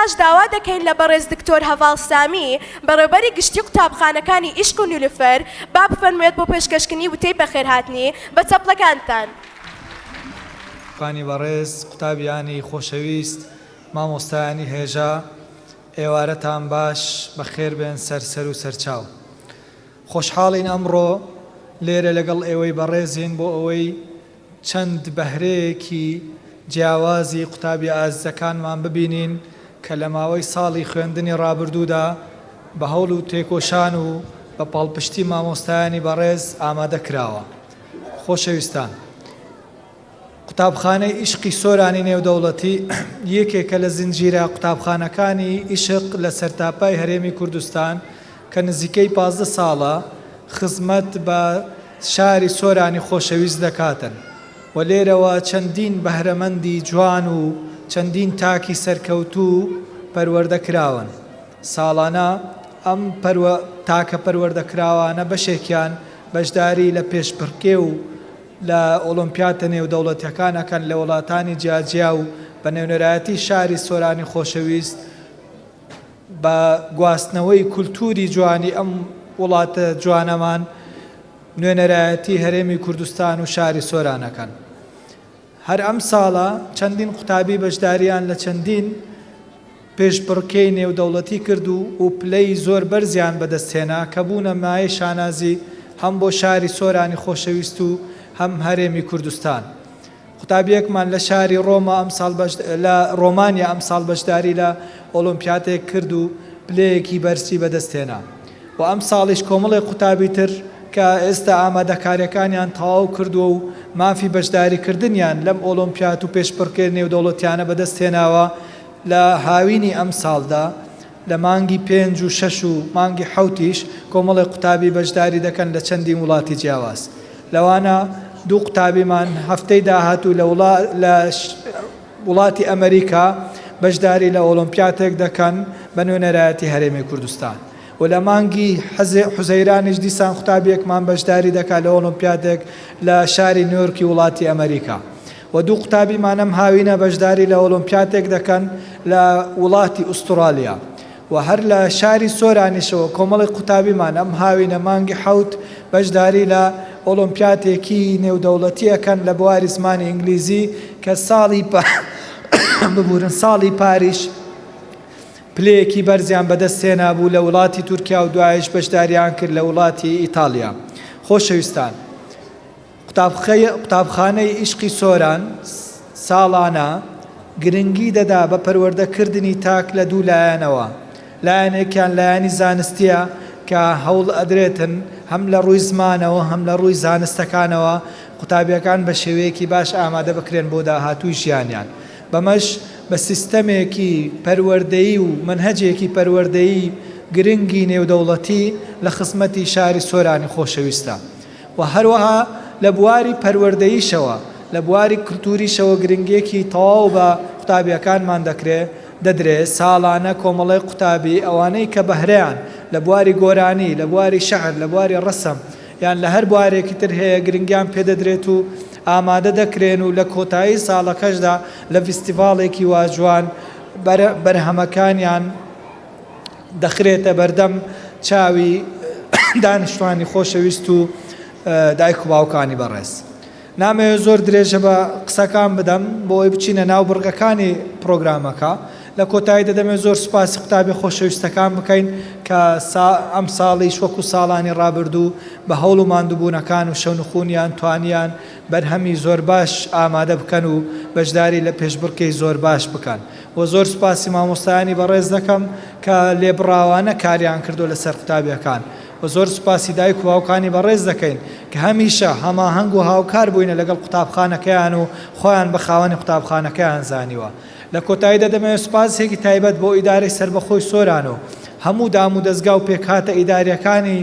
ئێستاش داوا دەکەین لە بەڕێز دکتۆر هەڤاڵ سامی بەڕێوبەری گشتی قوتابخانەکانی ئیشق و نیلوفەر با بفەرموێت بۆ پێشکەشکردنی وتەی بەخێرهاتنی بە چەپڵەکانتان. خانی بەڕێز، قوتابیانی خۆشەویست، مامۆستایانی هێژا، ئێوارەتان باش، بەخێر بێن سەر سەر و سەرچاو. خۆشحاڵین ئەمڕۆ لێرە لەگەڵ ئێوەی بەڕێزین بۆ ئەوەی چەند بەهرەیەکی جیاوازی قوتابیە ئازیزەکانمان ببینین کە لە ماوەی ساڵی خوێندنی ڕابردوودا بە هەوڵ و تێکۆشان و بە پاڵپشتی مامۆستایانی بەڕێز ئامادە کراوە. خۆشەویستان. قوتابخانەی ئیشقی سۆرانی نێودەوڵەتی یەکێکە لە زنجیرە قوتابخانەکانی ئیشق لە سەرتاپای هەرێمی کوردستان کە نزیکەی 15 ساڵە خزمەت بە شاری سۆرانی خۆشەویست دەکاتن و لێرەوە چەندین بەهرەمەندی جوان و چەندین تاکی سەرکەوتوو پەروەردە کراون. ساڵانە ئەم تاکە پەروەردەکراوانە بەشێکیان بەشداری لە پێشبڕکێ و لە ئۆڵۆمپیاتە نێودەوڵەتیەکان ئەکەن لە وڵاتانی جیاجیا و بە نوێنەرایەتی شاری سۆرانی خۆشەویست بە گواستنەوەی کولتووری جوانی ئەم وڵاتە جوانەمان نوێنەرایەتی هەرێمی کوردستان و شاری سۆران ئەکەن. هەر ئەمساڵە چەندین قوتابی بەشداریان لە چەندین پێشبڕکێی نێودەوڵەتی کرد و و پلەی زۆر بەرزیان بەدەستهێنا کە بوونە مایەی شانازی هەم بۆ شاری سۆرانی خۆشەویست و هەم هەرێمی کوردستان. قوتابیەکمان لە شاری ڕۆما ئەمساڵ لە ڕۆمانیا ئەمساڵ بەشداری لە ئۆڵۆمپیاتێک کرد و پلەیەکی بەرزی بەدەستهێنا و ئەمساڵیش کۆمەڵێک قوتابی تر کە ئێستا ئامادەکاریەکانیان تەواو کردووە و مافی بەشداریکردنیان لەم ئۆڵۆمپیات و پێشبڕکێ نێودەوڵەتیانە بەدەستهێناوە لە هاوینی ئەمساڵدا لە مانگی پێنج و شەش و مانگی حەوتیش کۆمەڵێک قوتابی بەشداری دەکەن لە چەندین وڵاتی جیاواز لەوانە دوو قوتابیمان هەفتەی داهاتوو لە لە وڵاتی ئەمریکا بەشداری لە ئۆڵۆمپیاتێک دەکەن بە نوێنەرایەتی هەرێمی کوردستان و لە مانگی حوزەیرانیش دیسان قوتابیەکمان بەشداری دەکات لە ئۆڵۆمپیاتێک لە شاری نیویۆرکی وڵاتی ئەمریکا. و دوو قوتابیمان ئەم هاوینە بەشداری لە ئۆڵۆمپیاتێک دەکەن لە وڵاتی ئوستوڕالیا و هەر لە شاری سۆرانیشەوە کۆمەڵێک قوتابیمان ئەم هاوینە مانگی حەوت بەشداری لە ئۆڵۆمپیاتێکی نێودەوڵەتی ئەکەن لە بواری زمانی ئینگلیزی کە ساڵی ببورن ساڵی پاریش پلەیەکی بەرزیان بەدەست هێنابوو لە وڵاتی تورکیا و دوایش بەشداریان کرد لە وڵاتی ئیتاڵیا. خۆشەویستان. قوتابخانەی ئیشقی سۆران ساڵانە گرنگی دەدا بە پەروەردە کردنی تاک لە دوو لایەنەوە، لایەنێکیان لایەنی زانستیە کە هەوڵ ئەدرێتن هەم لە ڕووی زمانەوە هەم لە ڕووی زانستەکانەوە قوتابیەکان بە شێوەیەکی باش ئامادە بکرێن بۆ داهاتووی ژیانیان بەمەش بە سیستەمێکی پەروەردەیی و مەنهەجێکی پەروەردەیی گرنگی نێودەوڵەتی لە خزمەتی شاری سۆرانی خۆشەویستە. و هەروەها لە بواری پەروەردەییشەوە، لە بواری کلتوریشەوە گرنگیەکی تەواو بە قوتابیەکانمان دەکرێ، دەدرێ، ساڵانە کۆمەڵەی قوتابی ئەوانەی کە بەهرەیان لە بواری گۆرانی، لە بواری شەعر، لە بواری ڕەسم یان لە هەر بوارێکی تر هەیە گرنگیان پێ دەدرێت و ئامادە دەکرێن و لە کۆتایی ساڵەکەشدا لە ڤیستیڤاڵێکی وا جوان بەرهەمەکانیان دەخرێتە بەردەم چاوی دانیشتوانی خۆشەویست و دایک و باوکانی بەڕێز. نامەوێت زۆر درێژە بە قسەکان بدەم بۆ ئەوەی بچینە ناو بڕگەکانی پرۆگرامەکە. لە کۆتاییدا دەمەوێت زۆر سوپاسی قوتابی خۆشەویستەکان بکەین کە ئەمساڵیش وەکو ساڵانی ڕابردوو بە هەوڵ و ماندووبوونەکان و شەونخونیان توانیان بەرهەمی زۆر باش ئامادە بکەن و بەشداری لە پێشبڕکێی زۆر باش بکەن. وە زۆر سوپاسی مامۆستایانی بەڕێز دەکەم کە لێبڕاوانە کاریان کردوە لەسەر قوتابیەکان وە زۆر سوپاسی دایک و باوکانی بەڕێز دەکەین کە هەمیشە هەماهەنگ و هاوکار بوینە لەگەڵ قوتابخانەکەیان و خۆیان بە خاوەنی قوتابخانەکەیان زانیوە لە کۆتاییدا دەمەوێت سوپاسێکی تایبەت بۆ ئیدارەی سەربەخۆی سۆران و هەموو دامودەزگا و پێکهاتە ئیداریەکانی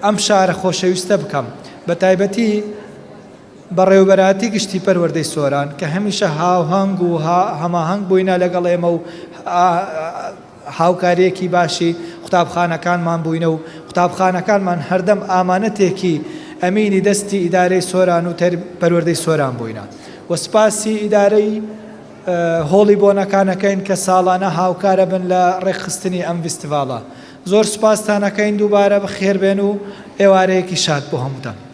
ئەم شارە خۆشەویستە بکەم بەتایبەتی بەڕێوەبەرایەتی گشتی پەروەردەی سۆران کە هەمیشە هاوهەنگ و هەماهەنگ بووینە لەگەڵ ئێمە و هاوکاریەکی باشی قوتابخانەکانمان بووینە و قوتابخانەکانمان هەردەم ئامانەتێکی ئەمینی دەستی ئیدارەی سۆران و پەروەردەی سۆران بووینە و سپاسی ئیدارەی. هۆڵی بۆنەکان ئەکەین کە ساڵانە هاوکارە بن لە ڕێکخستنی ئەم ڤیستیڤاڵە. زۆر سوپاستان ئەکەین دووبارە بەخێربێن و ئێوارەیەکی شاد بۆ هەمووتان.